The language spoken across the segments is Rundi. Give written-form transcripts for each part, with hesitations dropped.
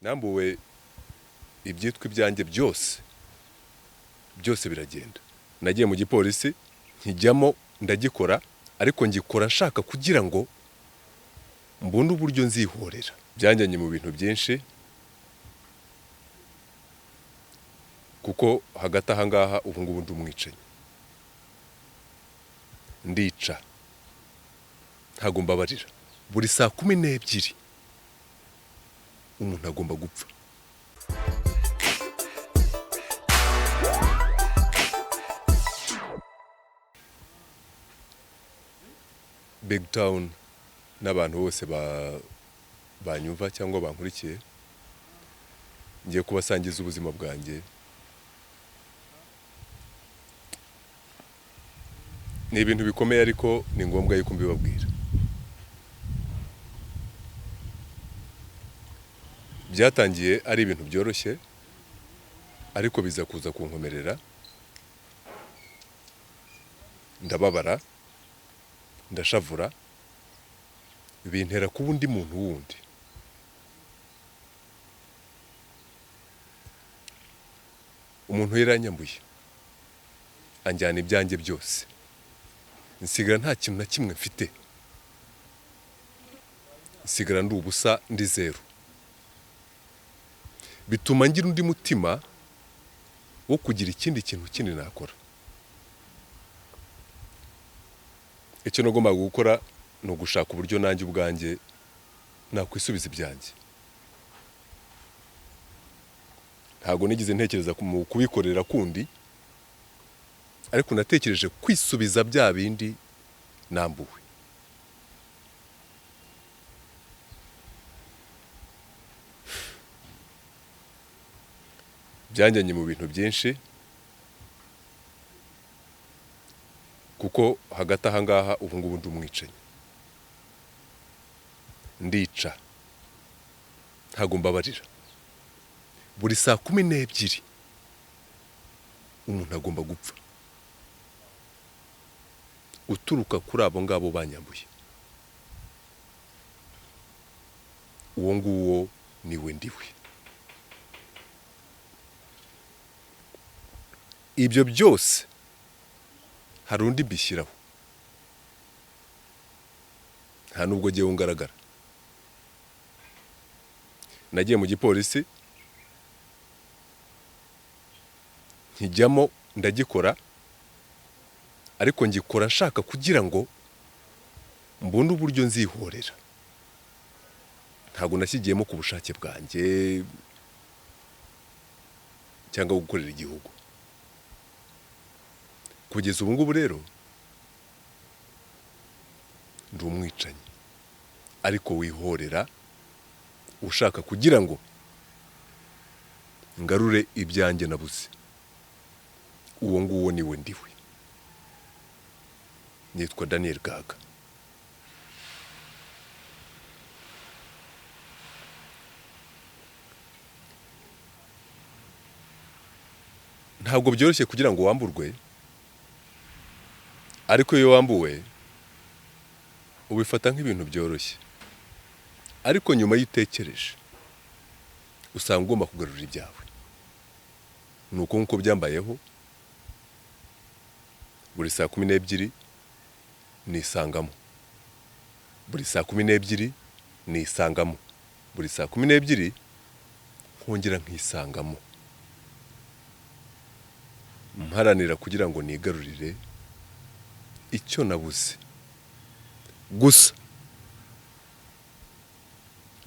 Nambuwe ibyitwa ibyanjye byose, byose biragenda. Nagiye mu gipolisi, nkijyamo ndagikora, ariko ngikora nshaka kugira ngo mbone uburyo nzihorera. Byanjyanye mu bintu byinshi, kuko hagati aha ngaha ubu ngubu ndi umwicanyi, ndica, ntabwo mbabarira. Buri saa 12 umuntu agomba gupfa. Big Town n'abantu bose banyumva cyangwa bankurikiye, ngiye kubasangiza ubuzima bwanjye. Ni ibintu bikomeye ariko ni ngombwa yuko mbibabwira. Byatangiye ari ibintu byoroshye, ariko biza kuza kunkomerera, ndababara, ndashavura, bintera kuba undi muntu wundi. Umuntu yaranyambuye, anjyana ibyanjye byose, nsigara nta kintu na kimwe mfite, nsigara ndi ubusa, ndi zeru. Bituma ngira undi mutima wo kugira ikindi kintu kindi nakora. Icyo nagombaga gukora ni ugushaka uburyo nanjye ubwanjye nakwisubiza ibyanjye. Ntabwo nigeze ntekereza mu kubikorera kundi, ariko natekereje kwisubiza bya bindi nambuwe. Byanjyanye mu bintu byinshi, kuko hagati aha ngaha ubu ngubu ndi umwicanyi, ndica, ntabwo mbabarira. Buri saa 12 umuntu agomba gupfa, uturuka kuri abo ngabo banyambuye. Uwo nguwo niwe ndiwe. Ibyo byose hari undi mbishyiraho, nta nubwo ngewe ngaragara. Nagiye mu gipolisi, nkijyamo ndagikora, ariko ngikora nshaka kugira ngo mbone uburyo nzihorera. Ntabwo nashyigiyemo ku bushake bwanjye cyangwa gukorera igihugu. Kugeza ubu ngubu rero ndi umwicanyi, ariko wihorera, ushaka kugira ngo ngarure ibyanjye nabuze. Uwo nguwo niwe ndiwe. Nitwa Daniel Gaga. Ntabwo byoroshye kugira ngo wamburwe, ariko iyo wambuwe ubifata nk'ibintu byoroshye, ariko nyuma iyo utekereje usanga ugomba kugarura ibyawe. Ni uko nk'uko byambayeho, buri saa 12 nisangamo, buri saa 12 nisangamo, buri saa 12 nkongera nkisangamo, mparanira kugira ngo nigarurire icyo nabuze. Gusa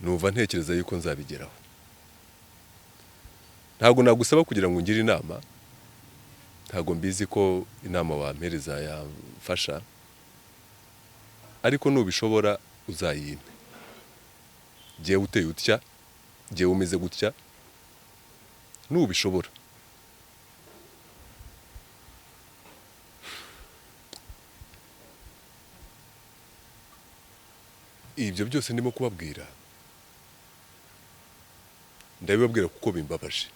numva ntekereza yuko nzabigeraho. Ntabwo nagusaba kugira ngo ungire inama, ntabwo mbizi ko inama wampereza yamfasha, ariko nubishobora uzayimpe. Jyewe uteye utya, jyewe umeze gutya, nubishobora. Ibyo byose ndimo kubabwira, ndabibabwira kuko bimbabaje.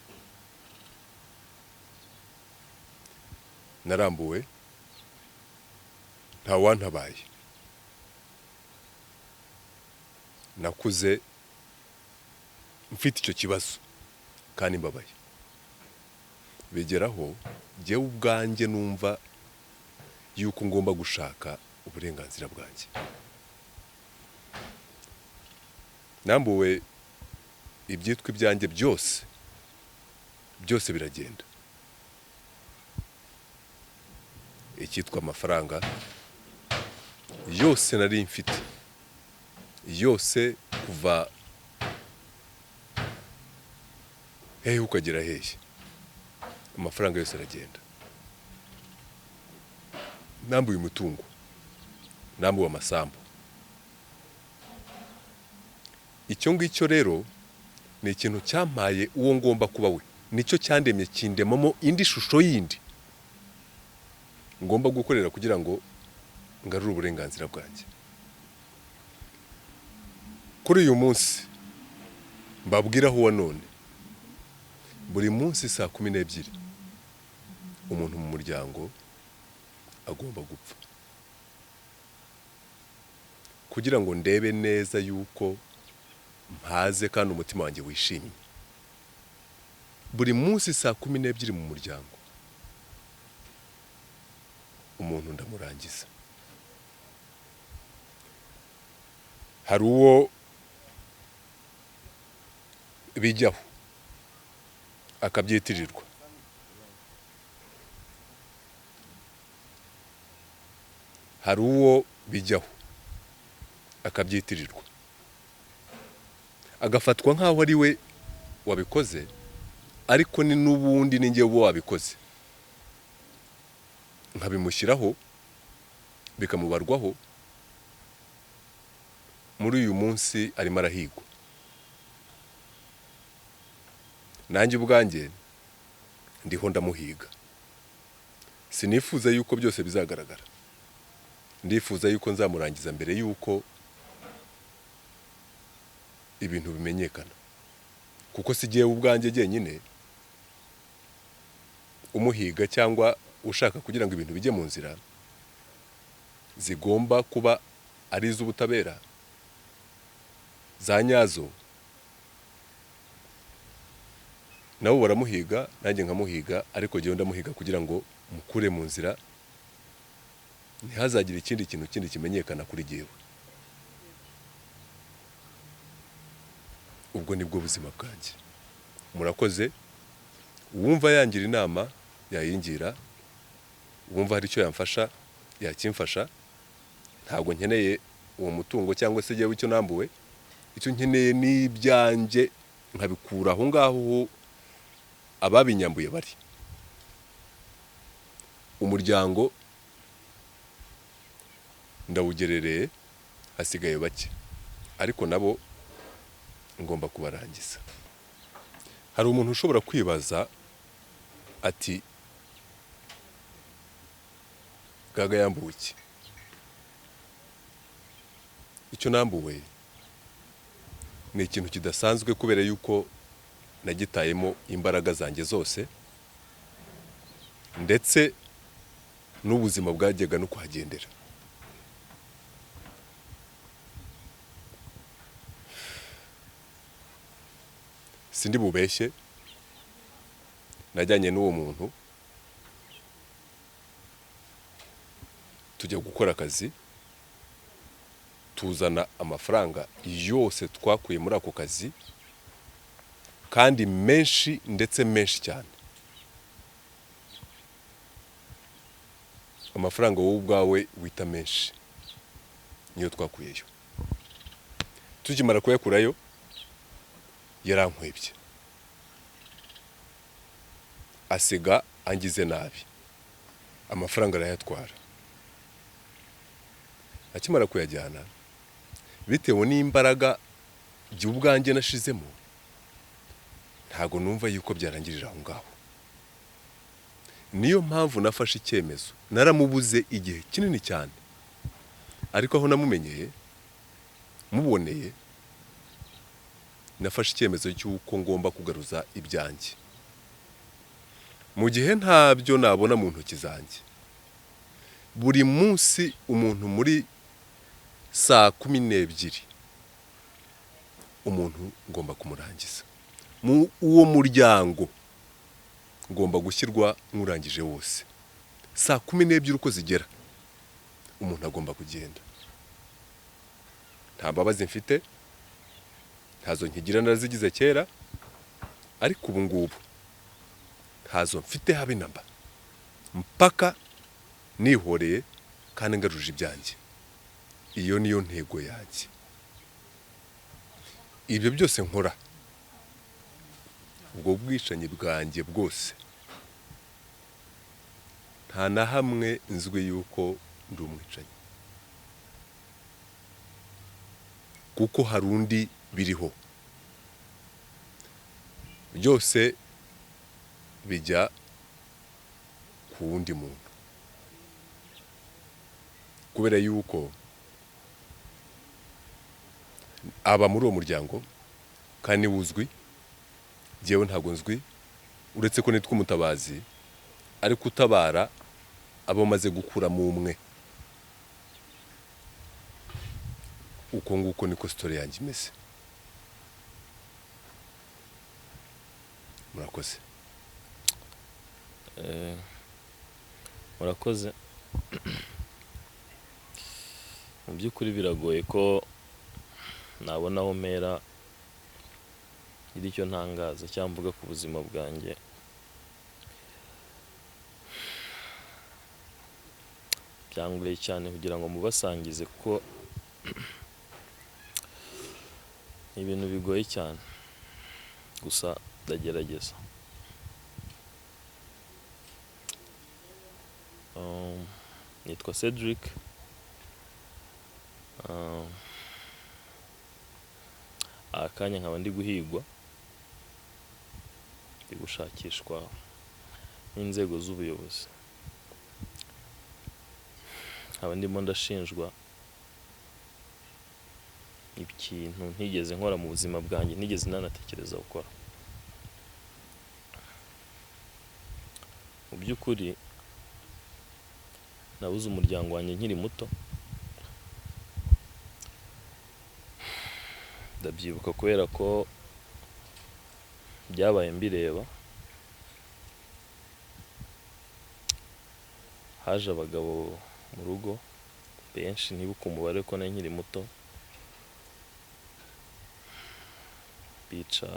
Narambuwe, nta wantabaye. Nakuze Mfite icyo kibazo kandi mbabaye, bigeraho jyewe ubwanjye numva yuko ngomba gushaka uburenganzira bwanjye. Nambuwe ibyitwa ibyanjye byose, byose biragenda. Icyitwa amafaranga yose nari mfite yose, kuva hehe ukagera hehe, amafaranga yose aragenda. Nambuye umutungo, nambuwe amasambu. Icyo ngicyo rero ni ikintu cyampaye uwo ngomba kuba we, nicyo cyandemye, kindemamo indi shusho yindi ngomba gukorera kugira ngo ngarure uburenganzira bwanjye. Kuri uyu munsi mbabwiraho uwa none, buri munsi 12:00 umuntu mu muryango agomba gupfa, kugira ngo ndebe neza yuko mpaze kandi umutima wanjye wishimye. Buri munsi 12:00 mu muryango umuntu ndamurangiza. Hari uwo bijyaho akabyitirirwa, hari uwo bijyaho akabyitirirwa, agafatwa nk'aho ari we wabikoze, ariko ni n'ubundi ni njye uba wabikoze, nkabimushyiraho bikamubarwaho. Muri uyu munsi arimo arahigwa, nanjye ubwanjye ndiho ndamuhiga. Sinifuza yuko byose bizagaragara, ndifuza yuko nzamurangiza mbere yuko ibintu bimenyekana, kuko si jyewe ubwanjye jyenyine umuhiga cyangwa ushaka kugira ngo ibintu bijye mu nzira zigomba kuba ari iz'ubutabera za nyazo. Nabo baramuhiga, nanjye nkamuhiga, ariko jyewe ndamuhiga kugira ngo mukure mu nzira, ntihazagire ikindi kintu kindi kimenyekana kuri jyewe. Ubwo nibwo buzima bwanjye. Murakoze. Uwumva yangira inama yayingira, uwumva hari icyo yamfasha yakimfasha. Ntabwo nkeneye uwo mutungo cyangwa se jyewe icyo nambuwe, icyo nkeneye ni ibyanjye nkabikura aho ngaho ababinyambuye bari. Umuryango ndawugerereye, hasigaye bake, ariko nabo ngomba kubarangiza. Hari umuntu ushobora kwibaza ati Gaga yambuwe iki? Icyo nambuwe ni ikintu kidasanzwe, kubera yuko nagitayemo imbaraga zanjye zose, ndetse n'ubuzima bwajyaga no kuhagendera. Sindi bubeshye, najyanye n'uwo muntu tujya gukora akazi, tuzana amafaranga yose twakuye muri ako kazi, kandi menshi, ndetse menshi cyane. Amafaranga wowe ubwawe wita menshi niyo twakuyeyo. Tukimara kuyakurayo yarankwebye, asiga angize nabi, amafaranga arayatwara. Akimara kuyajyana, bitewe n'imbaraga jye ubwanjye nashizemo, ntago numva yuko byarangirira aho ngaho. Niyo mpamvu nafashe icyemezo. Naramubuze igihe kinini cyane, ariko aho namumenyeye muboneye, nafashe icyemezo cy'uko ngomba kugaruza ibyanjye. Mu gihe ntabyo nabona mu ntoki zanjye, buri munsi umuntu muri 12:00 Umuntu ngomba kumurangiza mu uwo muryango, ngomba gushyirwa nkurangije wose. 12:00 uko zigera umuntu agomba kugenda. Nta mbabazi mfite, ntazo nkigira, narazigize kera, ariko ubu ngubu ntazo mfite habe namba, mpaka nihoreye kandi ngaruje ibyanjye. Iyo niyo ntego yanjye. Ibyo byose nkora, ubwo bwicanyi bwanjye bwose, nta na hamwe nzwi yuko ndi umwicanyi, kuko hari undi biriho. Byose bijya ku wundi muntu, kubera yuko aba muri uwo muryango kandi wuzwi. Jyewe ntabwo nzwi, uretse ko nitwa umutabazi, ariko utabara abo maze gukuramo umwe. Uko nguko niko story yanjye imeze. Murakoze. Murakoze. Mu by'ukuri biragoye ko nabona aho mpera ngira icyo ntangaza cyangwa mvuga ku buzima bwanjye. Byangoye cyane kugira ngo mubasangize, kuko ni ibintu bigoye cyane, gusa ndagerageza. Nitwa Cedric. Akanya nkaba ndi guhigwa, ndi gushakishwa n'inzego z'ubuyobozi, nkaba ndimo ndashinjwa ikintu ntigeze nkora mu buzima bwanjye, ntigeze nanatekereza gukora. Mu by'ukuri nabuze umuryango wanjye nkiri muto, ndabyibuka kubera ko byabaye mbireba. Haje abagabo mu rugo benshi, ntibuka umubare ko nari nkiri muto, bica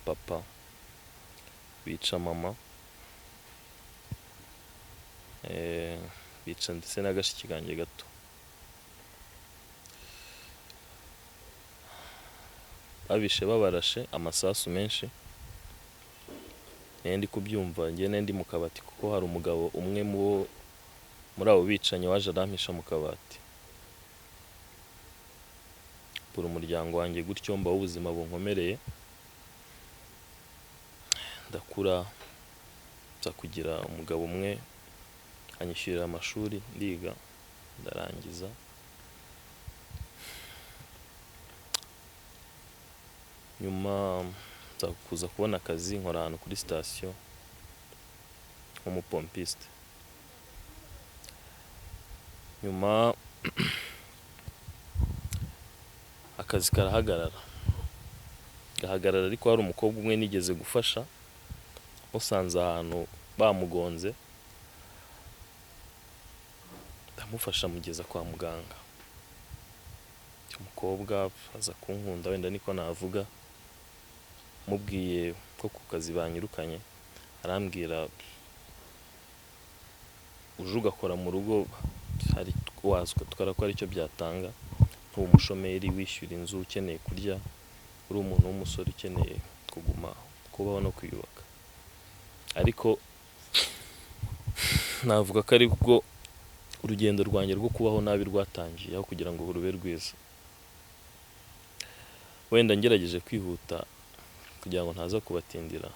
papa, bica mama, bica ndetse n'agashiki kanjye gato. Babishe babarashe amasasu menshi. Nari ndi kubyumva njye, nari ndi mu kabati, kuko hari umugabo umwe muri abo bicanyi waje arampisha mu kabati. Mbura umuryango wanjye gutyo, mbaho ubuzima bunkomereye. Ndakura, nza kugira umugabo umwe anyishyurira amashuri, ndiga ndarangiza. Nyuma nza kuza kubona akazi, nkora ahantu kuri sitasiyo nk'umupompiste. Nyuma akazi karahagarara, gahagarara, ariko hari umukobwa umwe nigeze gufasha, musanze ahantu bamugonze, ndamufasha mugeza kwa muganga. Umukobwa aza kunkunda, wenda niko navuga, mubwiye ko ku kazi banyirukanye, arambwira uje ugakora mu rugo hari waza ukatwara ko aricyo byatanga, ntuba umushomeri wishyura inzu, ukeneye kurya, uri umuntu w'umusore ukeneye kuguma kubaho no kwiyubaka. Ariko navuga ko ari bwo urugendo rwanjye rwo kubaho nabi rwatangiye, aho kugira ngo rube rwiza. Wenda ngerageje kwihuta kugira ngo ntaza kubatindira.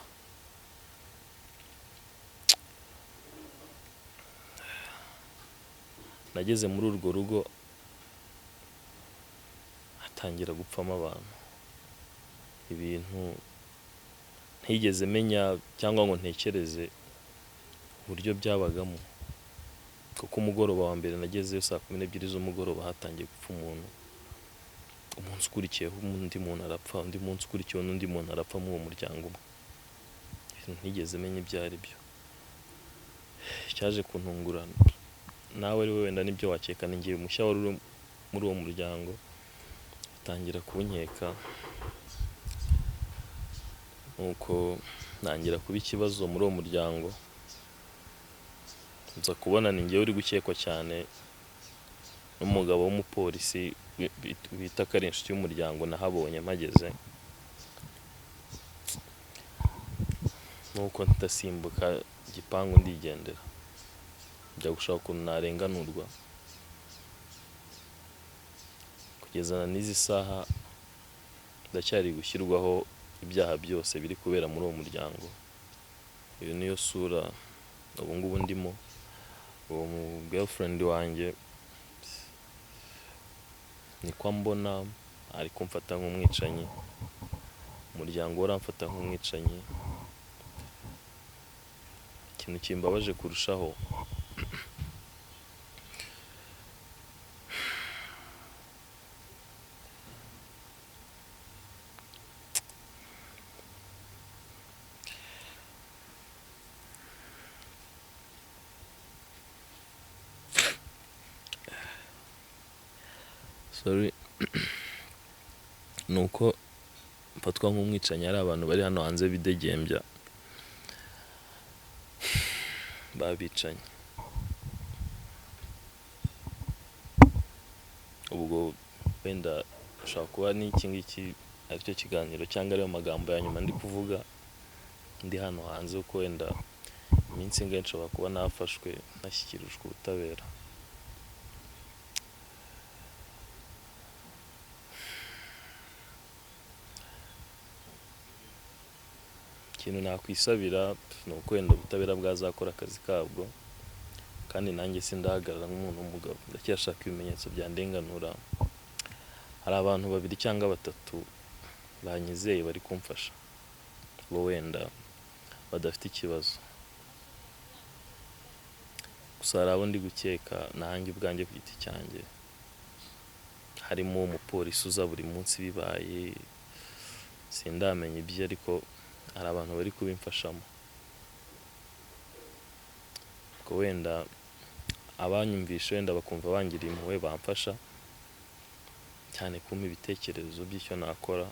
Nageze muri urwo rugo hatangira gupfamo abantu, ibintu ntigeze menya cyangwa ngo ntekereze uburyo byabagamo, kuko umugoroba wa mbere nagezeyo 12:00 z'umugoroba hatangiye gupfa umuntu, Umunsi ukurikiyeho undi muntu arapfa, undi munsi ukurikiyeho n'undi muntu arapfa muri uwo muryango umwe. Ntigeze menya ibyo ari byo. Cyaje kuntungura, nawe ari we wenda nibyo wakeka, ni njye mushya wari uri muri uwo muryango, atangira kunkeka, nuko ntangira kuba ikibazo muri uwo muryango. Nza kubona ni njyewe uri gukekwa cyane n'umugabo w'umupolisi bita ko ari inshuti y'umuryango, nahabonye mpageze, nuko ndasimbuka igipangu ndigendera, njya gushaka ukuntu narenganurwa. Kugeza na n'izi saha ndacyari gushyirwaho ibyaha byose biri kubera muri uwo muryango. Iyo niyo sura ubu ngubu ndimo. Uwo mu girlfriend wanjye niko ambona, ari kumfata nk'umwicanyi, umuryango we uramfata nk'umwicanyi. Ikintu kimbabaje kurushaho, sorry, ni uko mfatwa nk'umwicanyi. Hari abantu bari hano hanze bidegembya babicanyi. Ubwo wenda ushobora kuba n'iki ngiki aricyo kiganiro cyangwa ariyo magambo ya nyuma ndi kuvuga ndi hano hanze, kuko wenda iminsi ingahe nshobora kuba nafashwe nashyikirijwe ubutabera. Ikintu nakwisabira ni uko wenda ubutabera bwazakora akazi kabwo, kandi nanjye sindahagarara nk'umuntu w'umugabo, ndacyashaka ibimenyetso byandenganura. Hari abantu babiri cyangwa batatu banyizeye bari kumfasha, bo wenda badafite ikibazo, gusa hari abo ndi gukeka nanjye ubwanjye ku giti cyanjye, harimo umupolisi uza buri munsi bibaye, sindamenya ibye, ariko hari abantu bari kubimfashamo. Ubwo wenda abanyumvishe wenda bakumva bangiriye impuhwe bamfasha cyane kumpa ibitekerezo by'icyo nakora.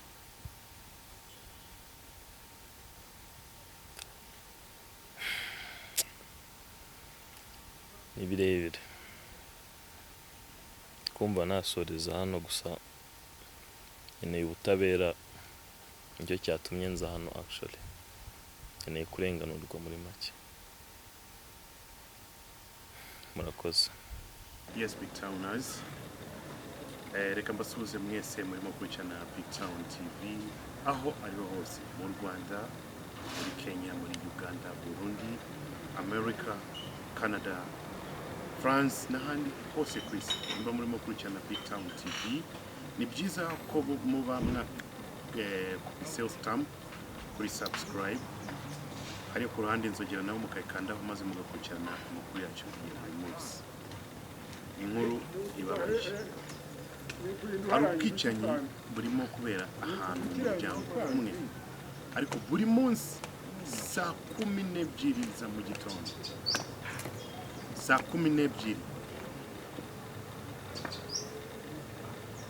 Ni birebire kumva nasoreza hano, gusa nkeneye ubutabera, nicyo cyatumye nza hano actually. Nkeneye kurenganurwa muri make. Murakoze. Yes, Big Towners. Reka mbasuhuze mwese murimo gukurikirana Big Town TV aho ariho hose, mu Rwanda, muri Kenya, muri Uganda, Burundi, America, Canada, France n'ahandi hose ku isi. Nimba murimo gukurikirana Big Town TV, ni byiza ko muba mwa kuri sales stamp, kuri subscribe, hariyo ku ruhande inzogera nawe mukayikandaho, maze mugakurikirana amakuru yacu ya buri munsi. Inkuru ibabaje, hari ubwicanyi burimo kubera ahantu mu muryango umwe, ariko buri munsi saa 12 za mu gitondo, saa 12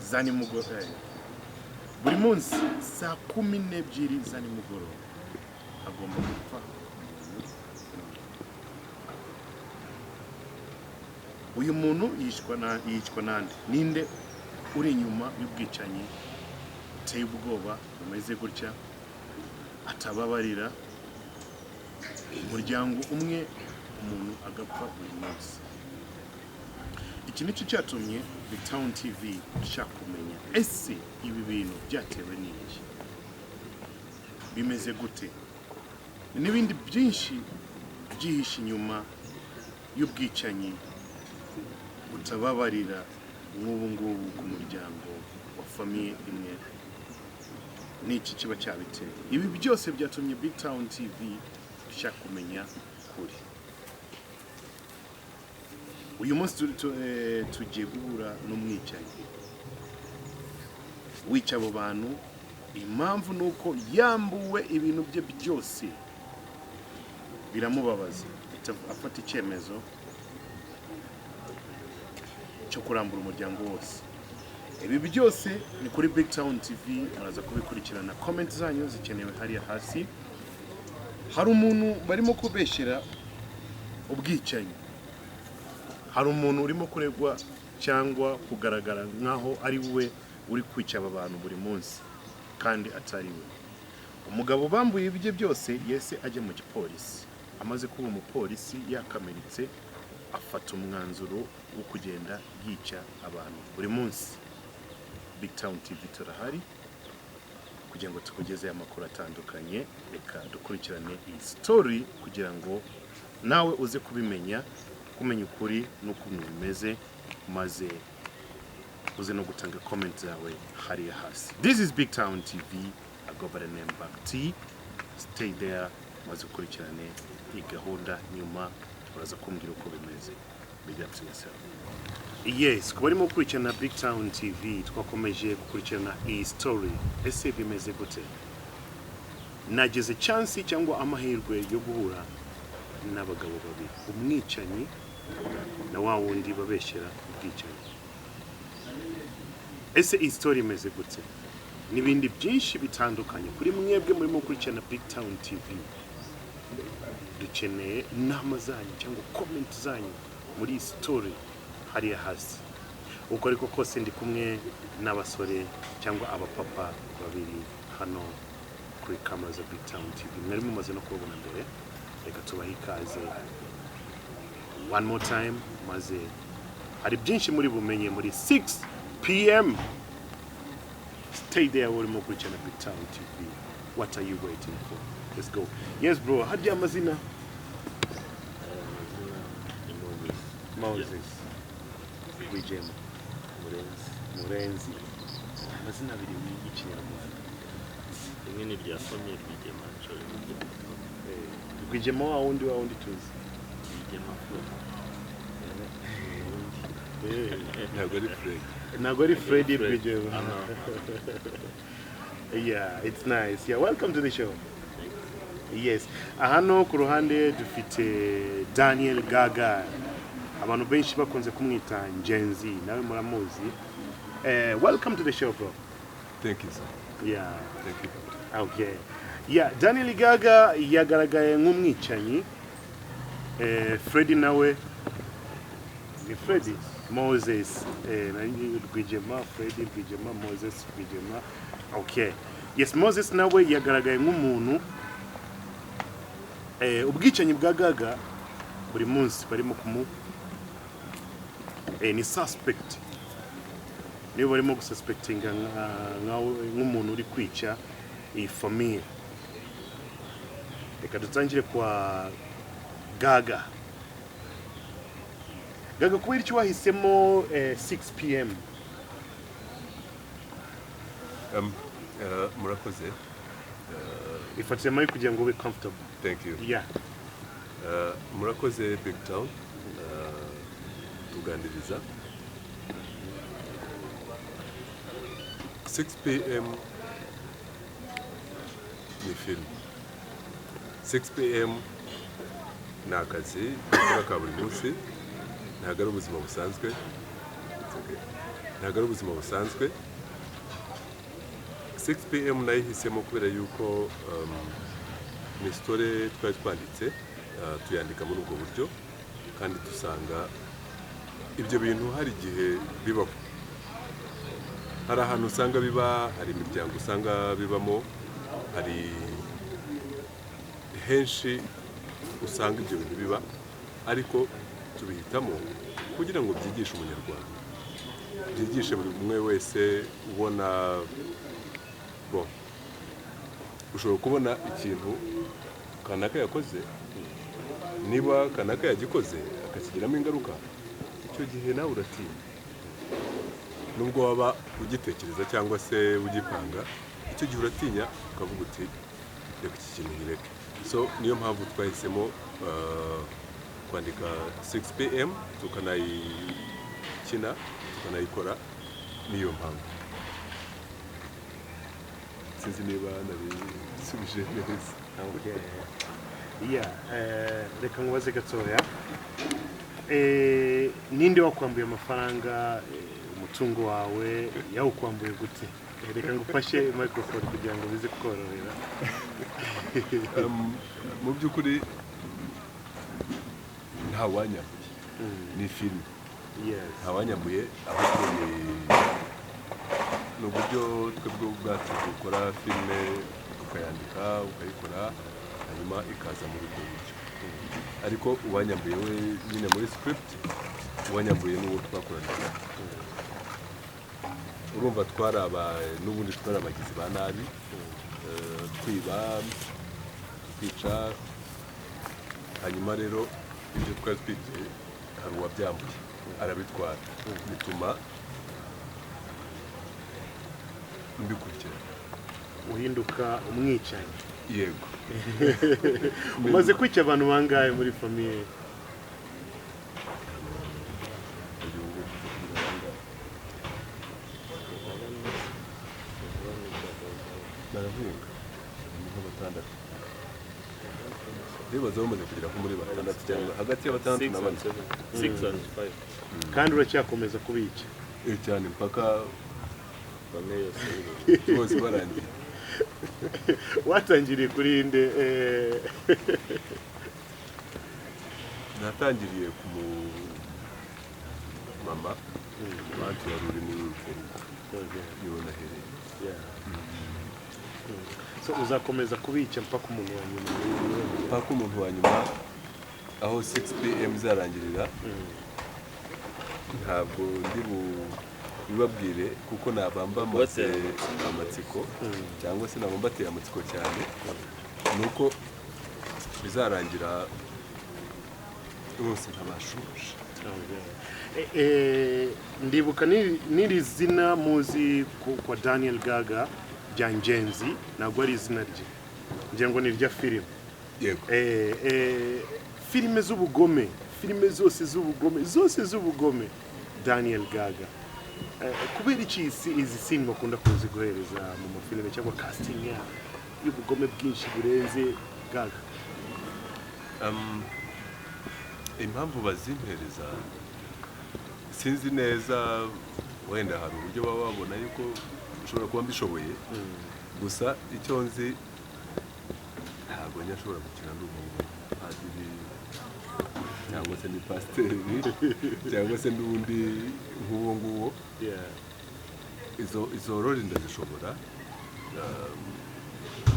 za nimugoroba, buri munsi saa 12 za nimugoroba hagomba gupfa umuntu. Uyu muntu yicwa nande? Ninde uri inyuma y'ubwicanyi buteye ubwoba bumeze gutya, atababarira umuryango umwe, umuntu agapfa buri munsi? Iki nicyo cyatumye Big Town TV ishaka kumenya ese ibi bintu byatewe n'iki, bimeze gute, n'ibindi byinshi byihishe inyuma y'ubwicanyi butababarira nk'ubu ngubu ku muryango wa famiye imwe. N'iki kiba cyabiteye? Ibi byose byatumye Big Town TV ishaka kumenya ukuri. Uyu munsi tugiye guhura n'umwicanyi. Wica abo bantu, impamvu ni uko yambuwe ibintu bye byose, biramubabaza, ahita afata icyemezo cyo kurambura umuryango wose. Ibi byose ni kuri Big Town TV, muraza kubikurikirana. Comment zanyu zikenewe hariya hasi. Hari umuntu barimo kubeshyera ubwicanyi, hari umuntu urimo kuregwa cyangwa kugaragara nk'aho ari we uri kwica aba bantu buri munsi kandi atari we. Umugabo bambuye ibye byose yese ajya mu gipolisi. Amaze kuba umupolisi yakamiritse, afata umwanzuro wo kugenda yica abantu buri munsi. Big Town TV turahari kugira ngo tukugezeho amakuru atandukanye. Reka dukurikirane iyi story kugira ngo nawe uze kubimenya, kumenya ukuri n'ukuntu bimeze, maze uze no gutanga comment zawe hariya hasi. This is Big Town TV. I go by the name Back T. Stay there maze ukurikirane iyi gahunda, nyuma uraza kumbwira uko bimeze. Big up to yourself. Yes, kuba barimo gukurikirana Big Town TV, twakomeje gukurikirana iyi story. Ese bimeze gute? Nagize chance cyangwa amahirwe yo guhura n'abagabo babiri, umwicanyi na wa wundi babeshyera ubwicanyi. Ese iyi story imeze gute? N'ibindi byinshi bitandukanye kuri mwebwe murimo gukurikirana Big Town TV. Dukeneye inama zanyu cyangwa comment zanyu muri iyi story hariya hasi. Uko ariko kose, ndi kumwe n'abasore cyangwa abapapa babiri hano kuri kamera za Big Town TV. Mwari mumaze no kubabona mbere. Reka tubahe ikaze one more time, maze hari byinshi muri bumenye muri 6 pm. Stay there, urimo gukurikirana Big Town TV. What are you waiting for? Let's go. Yes bro, harya amazina? Amazina ni Moses. Moses Rwigema. Murenzi. Murenzi, amazina abiri y'ikinyarwanda. Rimwe ni irya famille Rwigema, nshobora n'irya papa. Rwigema wa wundi tuzi. Rwigema Fred. Ubundi. Ntabwo ari Fred. Ntabwo ari Freddy. Fred. Rwigema. Ah, no. Yeah, it's nice. Yeah, welcome to the show. Thanks. Yes, hano ku ruhande dufite Daniel Gaga, abantu benshi bakunze kumwita Ngenzi, nawe muramuzi. Welcome to the show, bro. Thank you, sir. Yeah. Thank you. Okay, yeah, Daniel Gaga yagaragaye nk'umwicanyi. Freddy nawe ni Freddy Moses, Rwigema Freddy, Rwigema Moses, Rwigema. Okay, yes, Moses nawe yagaragaye nk'umuntu ubwicanyi bwa Gaga buri munsi barimo kumu ni suspect, niyo barimo gususpectinga nk'umuntu uri kwica iyi famille. Reka dutangire kwa Gaga. Gaga, kubera icyo wahisemo 6 pm? Murakoze. Ifatire mic kugira ngo ube comfortable. Thank you. Yeah. Murakoze Big Town tuganiriza 6 pm. Ni film. 6 pm ni akazi dukora ka buri munsi, ntabwo ari ubuzima busanzwe. It's okay. Ntabwo ari ubuzima busanzwe. 6 pm nayihisemo kubera yuko ni story twari twanditse, tuyandika muri ubwo buryo, kandi dusanga ibyo bintu hari igihe bibaho, hari ahantu usanga biba, hari imiryango usanga bibamo, hari henshi usanga ibyo bintu biba, ariko tubihitamo kugira ngo byigishe umunyarwanda, byigishe buri umwe wese ubona. Bo ushobora kubona ikintu kanaka yakoze, niba kanaka yagikoze akakigiramo ingaruka, icyo gihe nawe uratinya. Nubwo waba ugitekereza cyangwa se ugipanga, icyo gihe uratinya ukavuga uti: "Reka iki kintu nkireke." So niyo mpamvu twahisemo kwandika 6 pm, tukanayikina, tukanayikora, niyo mpamvu. Sinzi niba nabisubije neza. Okay. Yeah, reka nkubaze gatoya. Ninde wakwambuye amafaranga, umutungo wawe yawukwambuye gute? Reka ngufashe microphone kugira ngo bize kukorohera. Mu by'ukuri nta wanyambuye, ni filime. Nta wanyambuye, ahubwo ni uburyo twebwe ubwacu dukora filime, ukayandika, ukayikora, hanyuma ikaza muri ubwo buryo. Ariko uwanyambuye we nyine muri script, uwanyambuye n'uwo twakoranaga. Urumva twari aba n'ubundi twari abagizi ba nabi, twiba, twica. Hanyuma rero ibyo twari twibye hari uwabyambuye arabitwara, bituma mbikurikirana. Uhinduka umwicanyi. Yego. Umaze kwica abantu bangahe muri famille? Uyu nguyu ufite kugira bangahe? Baravuga ni nka batandatu, ndibaza bamaze kugera nko muri batandatu cyangwa hagati ya batandatu na bane. 6 and 5. Kandi uracyakomeza kubica? Cyane, mpaka Famille yose. bose barangiye. Watangiriye kuri nde? Natangiriye ku mu mama wacu wari uri muri urwo rugo, niwe nahereye. Yeah. So uzakomeza kubica mpaka umuntu wa nyuma? Mpaka umuntu wa nyuma. Aho 6 pm izarangirira ntabwo ndi bubibabwire, kuko nabamba Kubatera amatsiko. amatsiko, cyangwa se naba mbateye amatsiko cyane. Ni uko bizarangira bose ntabashuje. Ndibuka n'iri zina muzi kwa Daniel Gaga rya Ngenzi, ntabwo ari izina rye, ngira ngo ni irya filime. Yego. Filime z'ubugome, filime zose z'ubugome, zose z'ubugome, Daniel Gaga. Kubera iki izi scene bakunda kuziguhereza mu mafilime cyangwa casting y'ubugome bwinshi burenze, Gaga? Impamvu bazimpereza sinzi neza, wenda hari uburyo baba babona yuko nshobora kuba mbishoboye. Gusa icyo nzi, ntabwo njya nshobora gukina ndi umupadiri cyangwa se ni pasiteri cyangwa se n'undi nk'uwo nguwo. Izo role ndazishobora,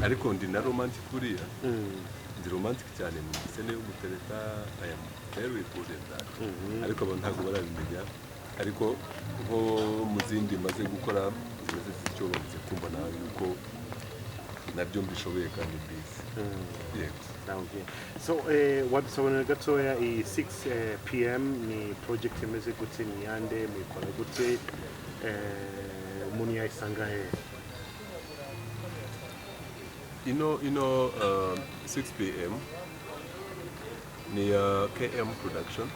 ariko ndi na romantic buriya. Ndi romantic cyane mu scene yo gutereta. I am very good at that, ariko abantu ntabwo barabimenya. Ariko nko mu zindi maze gukora zimeze zityo, bamaze kumva nawe yuko nabyo mbishoboye kandi mbizi. Yego. Okay. So wadusobanurira gatoya iyi 6 pm ni project imeze gute, ni yande, muyikora gute, umuntu yayisanga he? Ino 6 pm ni ya KM Production.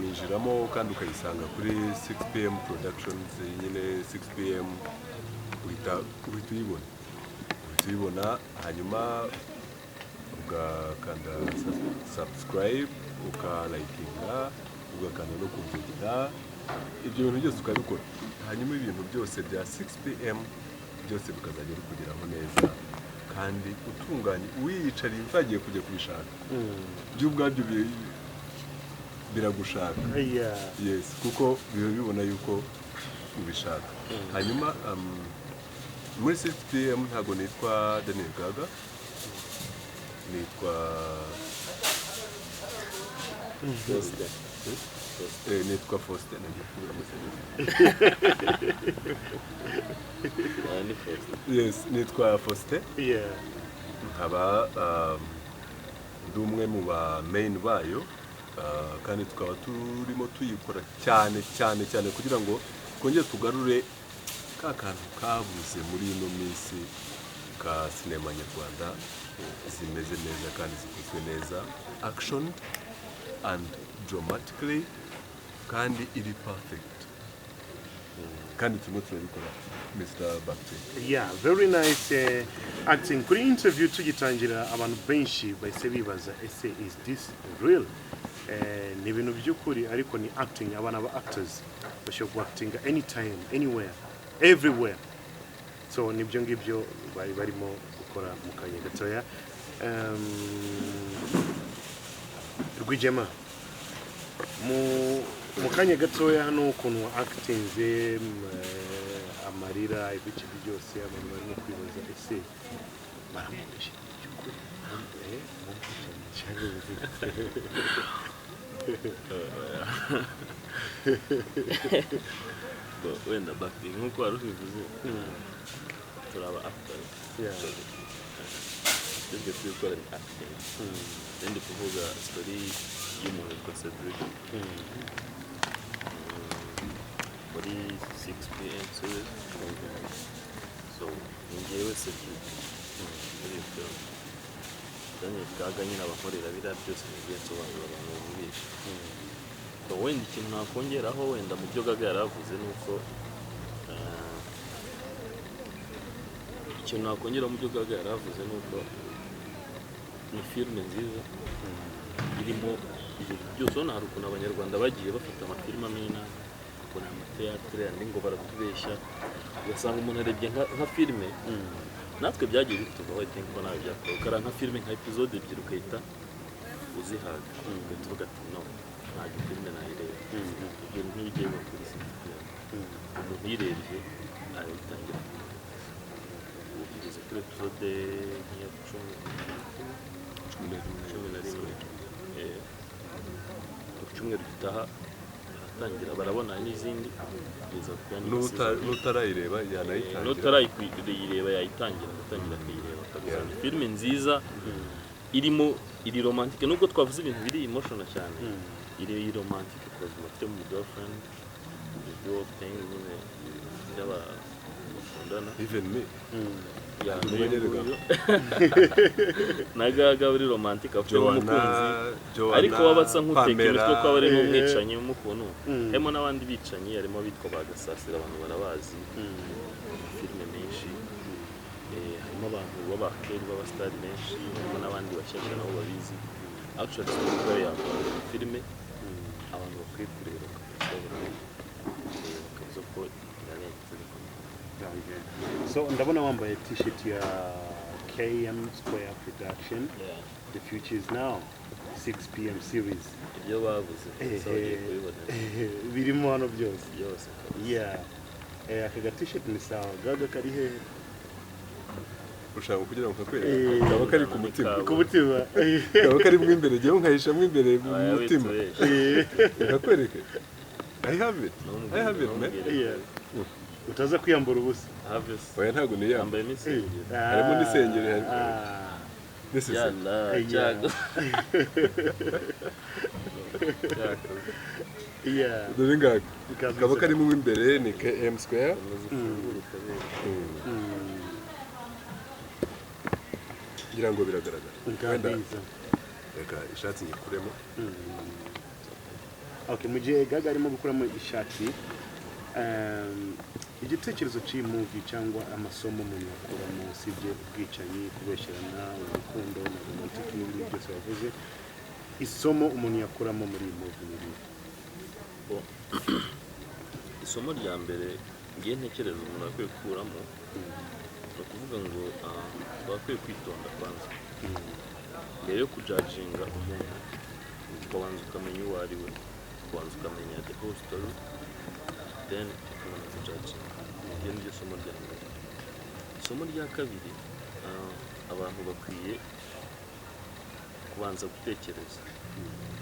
Winjiramo kandi ukayisanga kuri 6 pm Productions nyine. 6 pm uhita uyibona, uhita uyibona, hanyuma ugakanda subscribe, ukalikinga, ugakanda no kunzogera, ibyo bintu byose ukabikora, hanyuma ibintu byose bya 6 pm byose bikazajya bikugeraho neza kandi utunganye, wiyicariye, utagiye kujya kubishaka. Byo ubwabyo biragushaka. Yes, kuko biba bibona yuko ubishaka. Hanyuma muri 6 pm ntabwo nitwa Daniel Gaga, nitwa Faustin. Nitwa Faustin. Nagiye kuvuga amazina. Ah, ni Faustin. Yes, nitwa Faustin. Nkaba ndi umwe mu ba main bayo, kandi tukaba turimo tuyikora cyane cyane cyane kugira ngo twongere tugarure ka kantu kabuze muri ino minsi ka sinema nyarwanda zimeze neza kandi zikozwe neza, action and dramatically, kandi iri perfect. Kandi turimo turabikora, Mr. Bakti. Yeah, very nice acting. Kuri interview tugitangira, abantu benshi bahise bibaza: ese is this real? Ni ibintu by'ukuri, ariko ni acting. Abana ba actors bashobora kuactinga anytime, anywhere, everywhere. So nibyo ngibyo bari barimo gukora mu kanya gatoya. Rwigema, mu kanya gatoya hano ukuntu actinze, amarira, ibice byose, abantu barimo kwibaza: ese baramubeshya by'ukuri? Mumwicanyi cyangwa bimeze? Bo, wenda Bakti, nk'uko wari ubivuze, turaba actors. Ibyo turi gukora ni acting. Ndi kuvuga story y'umuntu witwa Cedric muri 6 p.m. series. So ni njyewe Cedric muri iyo film. Daniel Kaga nyine abakorera biriya byose nagiye nsobanurira abantu bumvishe. So wenda ikintu nakongeraho wenda mu byo Gaga yaravuze ni uko ikintu nakongeraho mu byo Gaga yaravuze ni uko ni filime nziza irimo ibintu byose. Urabona hari ukuntu Abanyarwanda bagiye bafata amafilime amwe n'amwe ngo ni amateatire, andi ngo baratubeshya, ugasanga umuntu arebye nka filime. Natwe byagiye bitubaho, I think ko nawe byakubaho, ukareba nka filime nka episode ebyiri ugahita uzihaga, ugahita uvuga ati: "No, ntabwo filime nayireba." Ibyo ntibigiye biba kuri 6 p.m. Umuntu uyirebye arayitangira. Ubu tugeze kuri episode nk'iya 10, 11. Ku cyumweru gitaha baratangira, barabona n'izindi kugeza ku yandi ma season. N'utarayireba yanayitangira. N'utarayireba yayitangira, agatangira akayireba kabisa. Ni filime nziza irimo, iri romantique, nubwo twavuze ibintu biri emotional cyane, iri romantique because bafite mu girlfriend, the dual thing nyine by'aba bakundana. Even me. Ya, Ndi n'uyu umunyarwanda. nguyu na Gaga uri romantique afite Joanna, umukunzi, Joanna, ariko waba asa nk'uteka Pamela. imitwe ko aba ari n'umwicanyi mukuntu. Harimo n'abandi bicanyi, harimo abitwa ba Gasasira, abantu barabazi filime menshi. Harimo abantu b'abakeri b'abasitari benshi, harimo n'abandi bashyashya nabo babizi. Actually, story yakora filime abantu bakwiye kureba kabisa, bakwiye kureba kabisa ko irarenze bikomeye. Okay. So ndabona wambaye t-shirt ya KM Square Production. The future is now. 6 p.m. series. Ibyo bavuze kabisa bagiye kubibona. Birimo hano byose. Byose kabisa. Yeah. Aka ga t-shirt ni sawa. Gaga, kari hehe? Ushaka kugira ngo kakwereke? Kaba kari ku mutima. Ku mutima. Kaba kari mo imbere, njyewe nkahishamo imbere mu Aya mutima. witubeshya. Kakwereke? I have it, I have it, man. Yeah. Utaza kwiyambura ubusa. Oya, ntabwo niyambura. Yambaye n'isengeri. Harimo n'isengeri, harimo. This is it. Yalla. Cyago. Cyago. Dore ngaka. Kabisa. Kaba karimo imbere, ni KM Square. Komeza ufungure ukabera. Ngira ngo biragaragara wenda. Kabisa. Reka ishati nyikuremo. Okay, mu gihe Gaga arimo gukuramo ishati, igitekerezo cy'iyi movie cyangwa amasomo umuntu yakuramo, usibye ubwicanyi, kubeshyerana, urukundo na romantic n'ibindi byose wavuze, isomo umuntu yakuramo muri iyi movie ni irihe? Bon. Isomo rya mbere ngiye ntekereza umuntu akwiye gukuramo ni ukuvuga ngo twakwiye kwitonda kwanza mbere yo kujudginga umuntu, ukabanza ukamenya uwo ari we, ukabanza ukamenya the whole story, then ukabona kujudginga. Iryo ni ryo somo rya mbere. Isomo rya kabiri, abantu bakwiye kubanza gutekereza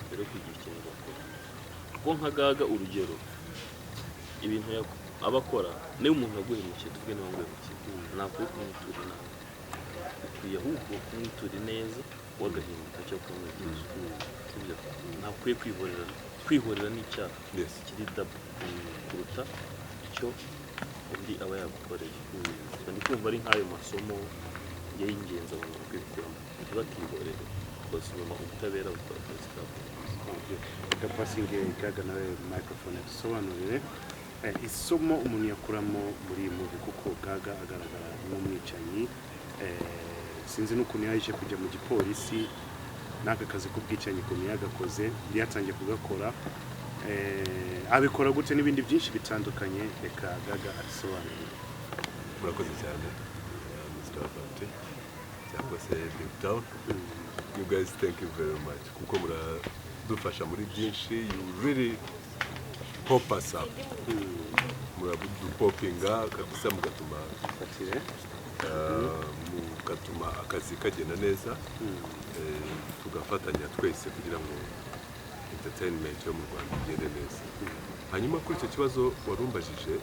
mbere yo kugira ikintu bakora, kuko nka Gaga urugero, ibintu aba akora, niba umuntu aguhemukiye, tuvuge niba nguhemukiye, ntakwiye kumwitura inabi, ukwiye ahubwo kumwitura ineza, wagahinduka cyangwa ukamwigisha, sibyo? Ntakwiye kwihorera. Kwihorera ni icyaha kiri double kuruta icyo undi aba yagukoreye. So, ndi kumva ari nk'ayo masomo y'ingenzi abantu bakwiye gukuramo, ntibakihorere, because nyuma ubutabera bukora akazi kabwo. Okay. Reka pasinge Gaga nawe microphone adusobanurire. Isomo umuntu yakuramo muri iyi movie, kuko Gaga agaragara nk'umwicanyi, sinzi n'ukuntu yaje kujya mu gipolisi n'aka kazi k'ubwicanyi, ukuntu yagakoze, yatangiye kugakora, abikora gute n'ibindi byinshi bitandukanye. Reka Gaga abisobanure. Murakoze cyane, Mr. Abate cyangwa se Big Town. You guys, thank you very much, kuko muradufasha muri byinshi. You really pop us up, muradupopinga kabisa, mugatuma Fatire. Mugatuma akazi kagenda neza, tugafatanya twese kugira ngo entertainment yo mu Rwanda igende neza. Hanyuma kuri icyo kibazo warumbajije,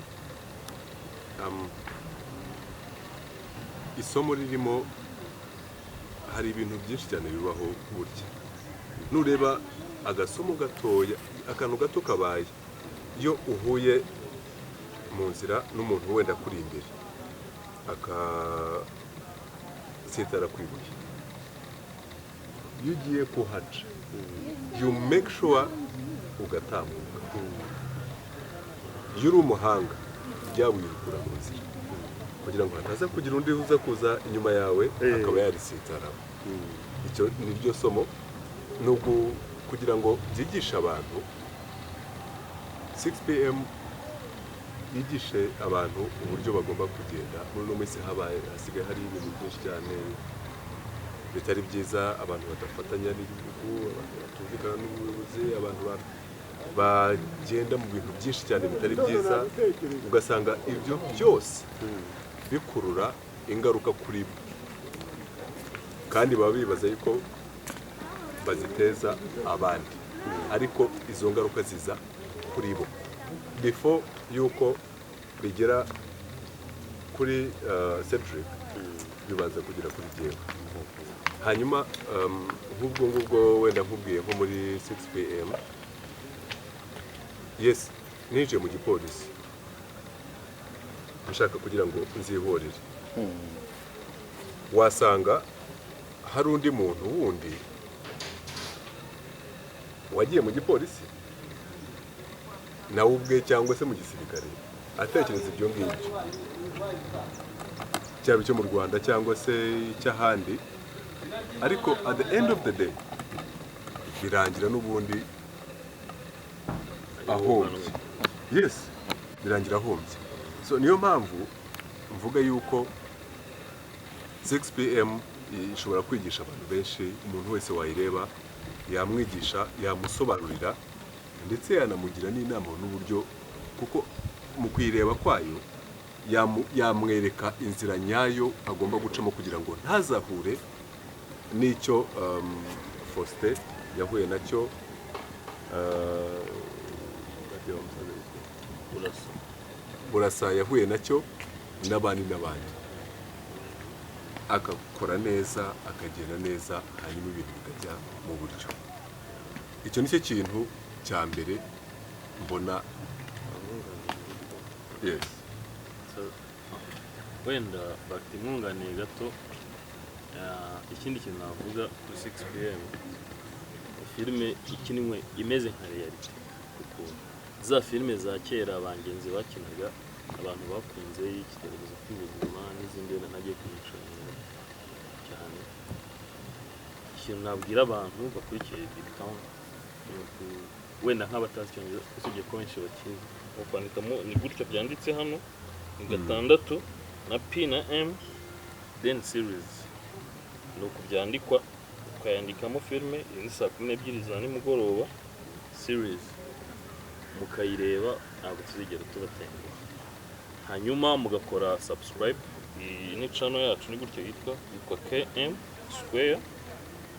isomo ririmo, hari ibintu byinshi cyane bibaho. Burya nureba agasomo gatoya, akantu gato kabaye, iyo uhuye mu nzira n'umuntu wenda akuri imbere akasitara ku ibuye, iyo ugiye kuhaca you make sure ugatambuka. Iyo uri umuhanga, ryabuye urikura mu nzira kugira ngo hataza kugira undi uza kuza inyuma yawe akaba yarisitaraho. Icyo ni ryo somo, ni kugira ngo byigishe abantu. 6 pm yigishe abantu uburyo bagomba kugenda. Muri uno minsi habaye, hasigaye hari ibintu byinshi cyane bitari byiza, abantu badafatanya n'igihugu, abantu batumvikana n'ubuyobozi, abantu bagenda mu bintu byinshi cyane bitari byiza, ugasanga ibyo byose bikurura ingaruka kuri bo, kandi baba bibaza yuko baziteza abandi, ariko izo ngaruka ziza kuri bo before yuko bigera kuri Cedric, bibanza kugera kuri jyewe. Hanyuma nk'ubwo ngubwo wenda nkubwiye nko muri 6 pm, yes, ninjiye mu gipolisi nshaka kugira ngo nzihorere. Wasanga hari undi muntu wundi wagiye mu gipolisi nawe ubwe cyangwa se mu gisirikare atekereza ibyo ngibyo, cyaba icyo mu Rwanda cyangwa se icy'ahandi, ariko at the end of the day birangira n'ubundi ahombye. Yes, birangira ahombye. So niyo mpamvu mvuga yuko 6 pm ishobora kwigisha abantu benshi. Umuntu wese wayireba yamwigisha, yamusobanurira, ndetse yanamugira n'inama n'uburyo, kuko mu kuyireba kwayo yamwereka inzira nyayo agomba gucamo kugira ngo ntazahure n'icyo Faustin yahuye nacyo, Urasa. Burasa yahuye nacyo, n'abandi n'abandi, agakora neza, akagenda neza, hanyuma ibintu bikajya mu buryo. Icyo ni cyo kintu cya mbere mbona, yes. So, wenda bafite imwunganiye gato. Ikindi kintu navuga kuri 6 pm, filime ikinwe imeze nka reality, kuko za filime za kera bangenzi bakinaga, abantu bakunze Ikigeragezo cy'Ubuzima n'izindi, wenda ntagiye kuyicanira cyane. Ikintu nabwira abantu bakurikiye Big Town ni wenda nk'abatazi Icyongereza, usibye ko benshi bakizi, ni ukwandikamo, ni gutya byanditse hano, ni gatandatu na P na M then series, ni uku byandikwa, ukayandikamo filime. Iyi ni saa 12 za nimugoroba series, mukayireba, ntabwo tuzigera tubatenguha. Hanyuma mugakora subscribe. Iyi ni channel yacu, ni gutyo yitwa KM Square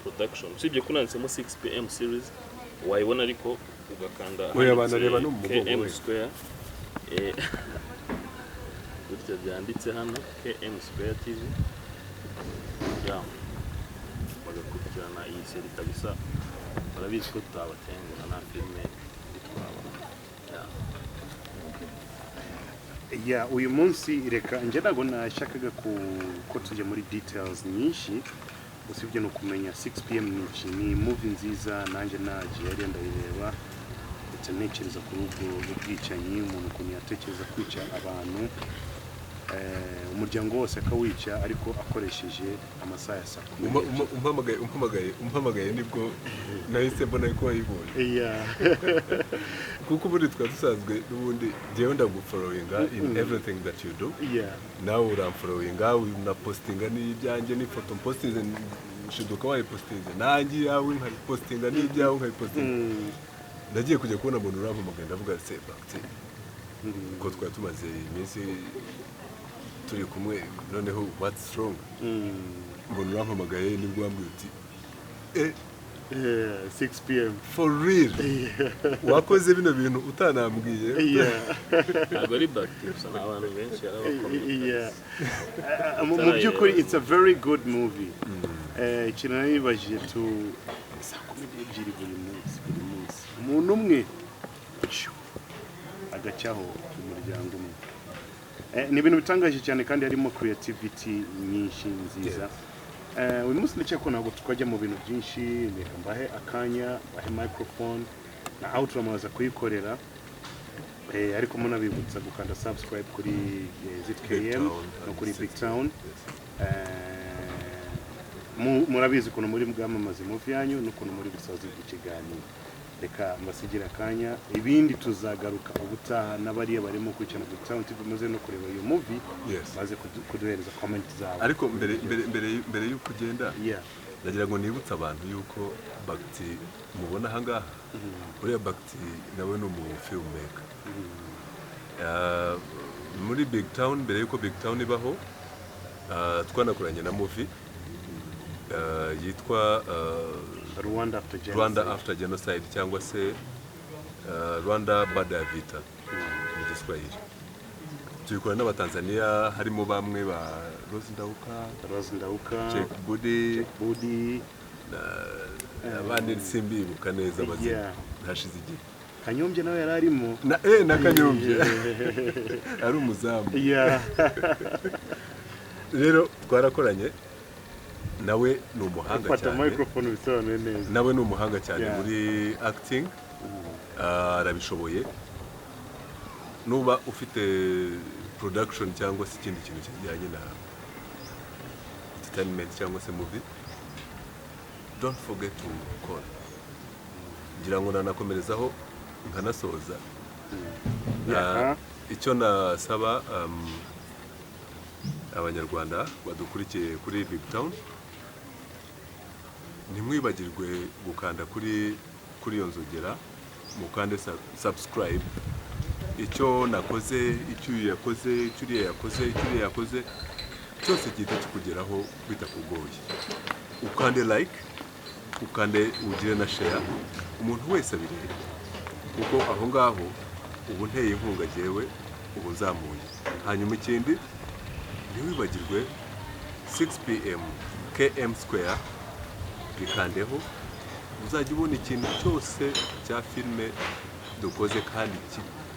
Production. Usibye ko unanditsemo 6 pm series wayibona, ariko ugakanda Oya, ahanditse banareba no mu mugongo KM we. Square, gutya byanditse hano, KM Square TV ya, bagakurikirana iyi série kabisa. Barabizi ko tutabatenguha, nta filime itwabona ya. Ya, uyu munsi reka njye ntabwo nashakaga ko tujya muri details nyinshi, usibye no kumenya 6 pm ni iki. Ni movie nziza, nanjye nagiye hariya ndayireba. Mpita ntekereza kuri ubwo bwicanyi, umuntu ukuntu yatekereza kwica abantu, umuryango wose akawica, ariko akoresheje amasaha ya saa kumi n'ebyiri. Umpamagaye nibwo nahise mbona ko wayibonye, kuko ubundi twari dusanzwe n'ubundi njyewe ndagufollowinga in everything that you do. Nawe uramfollowinga, unapostinga n'ibyanjye, n'ifoto mpostinze nshiduka wayipostinze, nanjye iyawe nkayipostinga, n'ibyawe nkayipostinga. Nagiye kujya kubona umuntu urampamagaye, ndavuga: "Se Bagiti, ko twari tumaze iminsi turi kumwe, noneho what's wrong?" Mbona urampamagaye, nibwo wambwiye uti: "Eh." Yeah, 6 p.m. For real, wakoze bino bintu utanambwiye? Ntabwo ari Bagiti gusa, ni abantu benshi yarabakomeye. Yeah. Mu by'ukuri it's a very good movie. Ikintu naribajije tu saa 12 buri munsi, buri munsi umuntu umwe phew, agacyaho umuryango umwe. Ni ibintu bitangaje cyane kandi harimo creativity nyinshi nziza. Uyu munsi ndakeka ko ntabwo twajya mu bintu byinshi. Reka mbahe akanya, mbahe microphone na outro muraza kuyikorera. Ariko munabibutsa gukanda subscribe kuri ZKM Big Town no kuri and Big Town. Yes. Murabizi ukuntu muri bwamamaze movie yanyu n'ukuntu muri busoze iki kiganiro. Reka mbasigira akanya, ibindi tuzagaruka ubutaha n'abariya barimo gukurikirana Big Town TV maze no kureba iyo movie, baze kuduhereza comment zabo. Ariko mbere y'uko ugenda, ndagira ngo nibutse abantu yuko Bagiti mubona aha ngaha, uriya Bagiti nawe ni umu filmmaker muri Big Town. Mbere y'uko Big Town ibaho, twanakoranye na movie yitwa Rwanda After Genocide. Rwanda After Genocide, cyangwa se Rwanda Baada ya Vita mu Giswahili. Tubikora n'Abatanzaniya, harimo bamwe ba Rose Ndauka, Rose Ndauka, Jack Budi, Budi, abandi simbibuka neza amazina, hashize igihe. Kanyombya nawe yari arimo. Na Kanyombya ari umuzamu. Rero twarakoranye nawe, ni umuhanga Fata cyane. microphone bisobanuye neza. Nawe ni umuhanga cyane muri acting. Arabishoboye. Nuba ufite production cyangwa se ikindi kintu kijyanye na entertainment cyangwa se movie, don't forget to call. Ngira ngo nanakomerezaho nkanasoza. Icyo nasaba Abanyarwanda badukurikiye kuri Big Town, ntimwibagirwe gukanda kuri iyo nzogera, mukande subscribe. Icyo nakoze, icyo uyu yakoze, icyo uriya yakoze, icyo uriya yakoze, cyose gihita kikugeraho bitakugoye. Ukande like, ukande ugire na share, umuntu wese abirebe, kuko aho ngaho ubu nteye inkunga jyewe, ubu nzamuye. Hanyuma ikindi, ntiwibagirwe 6 pm KM Square, bikandeho uzajya ubona ikintu cyose cya filime dukoze kandi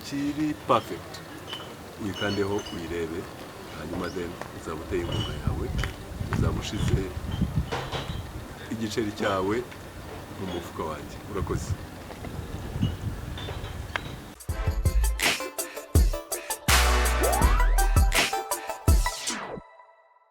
kiri perfect. Uyikandeho uyirebe, hanyuma then uzaba uteye inkunga yawe, uzaba ushize igiceri cyawe mu mufuka wanjye. Urakoze.